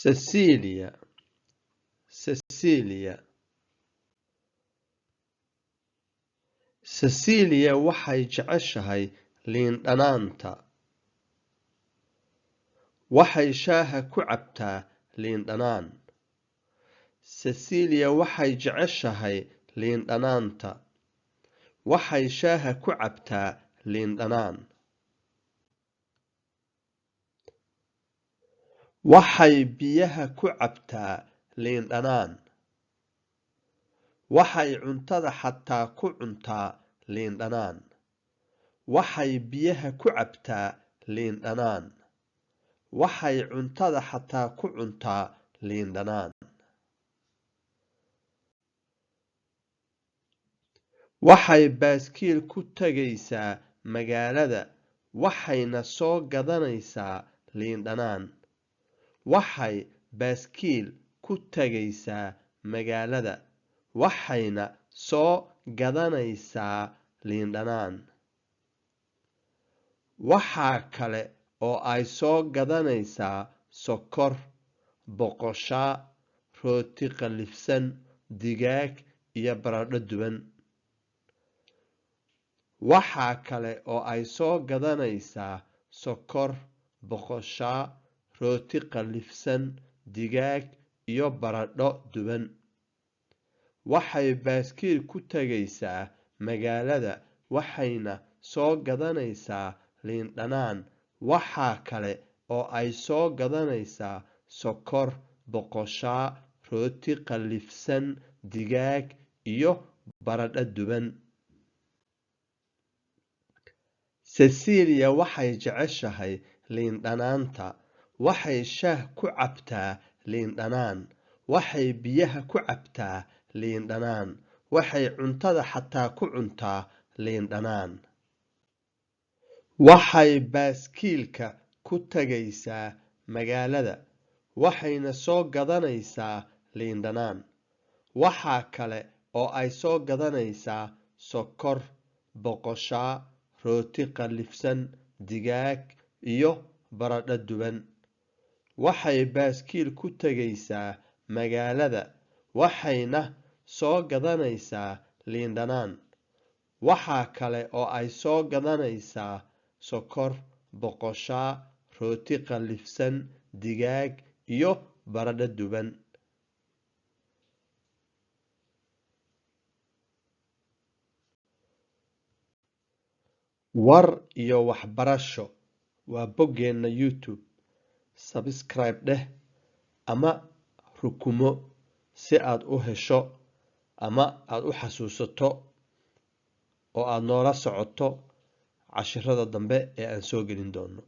Cecilia, Cecilia. Cecilia waxay jeceshahay liin dhanaanta. Waxay shaaha ku cabtaa liin dhanaan. Cecilia waxay jeceshahay liin dhanaanta. Waxay shaaha ku cabtaa liin dhanaan. Waxay biyaha ku cabtaa liin dhanaan. Waxay cuntada xataa ku cuntaa liin dhanaan. Waxay biyaha ku cabtaa liin dhanaan. Waxay cuntada xataa ku cuntaa liin dhanaan. Waxay baaskiil ku tagaysaa magaalada waxayna soo gadanaysaa liin dhanaan. Waxay baaskiil ku tagaysaa magaalada waxayna soo gadanaysaa liin dhanaan. Waxa kale oo ay soo gadanaysaa sokor, boqoshaa, rooti qallafsan, digaag iyo baradho duban. Waxa kale oo ay soo gadanaysaa sokor, boqoshaa, rooti qallafsan, digaag iyo baradho duban. Waxay baaskiil ku tagaysaa magaalada waxayna soo gadanaysaa liin dhanaan. Waxa kale oo ay soo gadanaysaa sokor, boqoshaa, rooti qallafsan, digaag iyo baradho duban. Cecilia waxay jeceshahay liin dhanaanta. Waxay shaah ku cabtaa liin dhanaan. Waxay biyaha ku cabtaa liin dhanaan. Waxay cuntada xataa ku cuntaa liin dhanaan. Waxay baaskiilka ku tagaysaa magaalada waxayna soo gadanaysaa liin dhanaan. Waxa kale oo ay soo gadanaysaa sokor, boqoshaa, rooti qallafsan, digaag iyo baradho duban. Waxay baaskiil ku tagaysaa magaalada waxayna soo gadanaysaa liin dhanaan. Waxa kale oo ay soo gadanaysaa sokor, boqoshaa, rooti qallafsan, digaag iyo baradho duban. War iyo waxbarasho waa boggeena YouTube. Subscribe dheh ama rukumo si aad u hesho ama aad u xasuusato oo aad noola socoto cashirada dambe ee aan soo gelin doono.